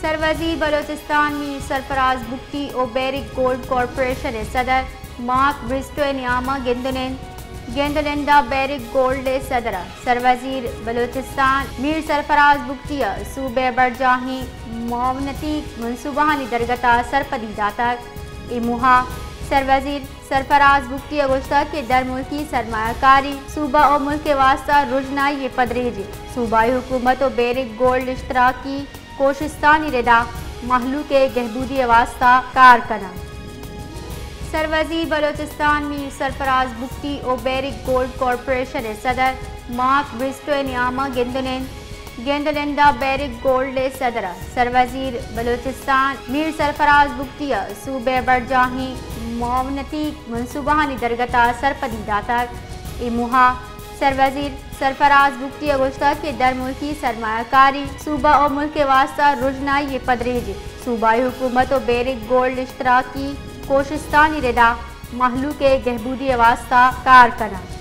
سروزیر بلوچستان میر سرفراز بگٹی و Barrick Gold corporation ءِ صدر مارک برسٹو ءِ نیام ءَ گند ءُ نند، گند ءُ نند ءَ بیرک گولڈ ءِ صدر ءَ سروزیر بلوچستان میر سرفراز بگٹی ءَ صوبہ ءِ برجاہیں معاونتی منصوبہانی درگت ءَ سرپدی داتگ۔ اے موہ ءَ سروزیر سرفراز بگٹی ءَ گوشتگ کہ درملکی سرمایہ کاری صوبہ ءُ ملک ءِ واستہ رژنائی ءِ پدریچ اِنت۔ صوبائی حکومت ءُ بیرک گولڈ اشتراکی کوشستانی ردا مہلوک ءِ گہبودی ءِ واستہ کار کناں۔ سروزیر بلوچستان میر سرفراز بگٹی و بیرک گولڈ کارپوریشن ءِ صدر مارک برسٹو ءِ نیام ءَ گند ءُ نند، گند ءُ نند ءَ بیرک گولڈ ءِ صدر ءَ سروزیر بلوچستان میر سرفراز بگٹی ءَ صوبہ ءِ برجاہیں معاونتی منصوبہانی درگت ءَ سرپدی داتگ۔ اے موہ ءَ سروزیر سرفراز بگٹی ءَ گوشتگ کہ درملکی سرمایہ کاری صوبہ ءُ ملک ءِ واستہ رژنائی ءِ پدریچ اِنت۔ صوبائی حکومت ءُ بیرک گولڈ اشتراکی کوشستانی ردا مہلوک ءِ گہبودی ءِ واستہ کار کناں۔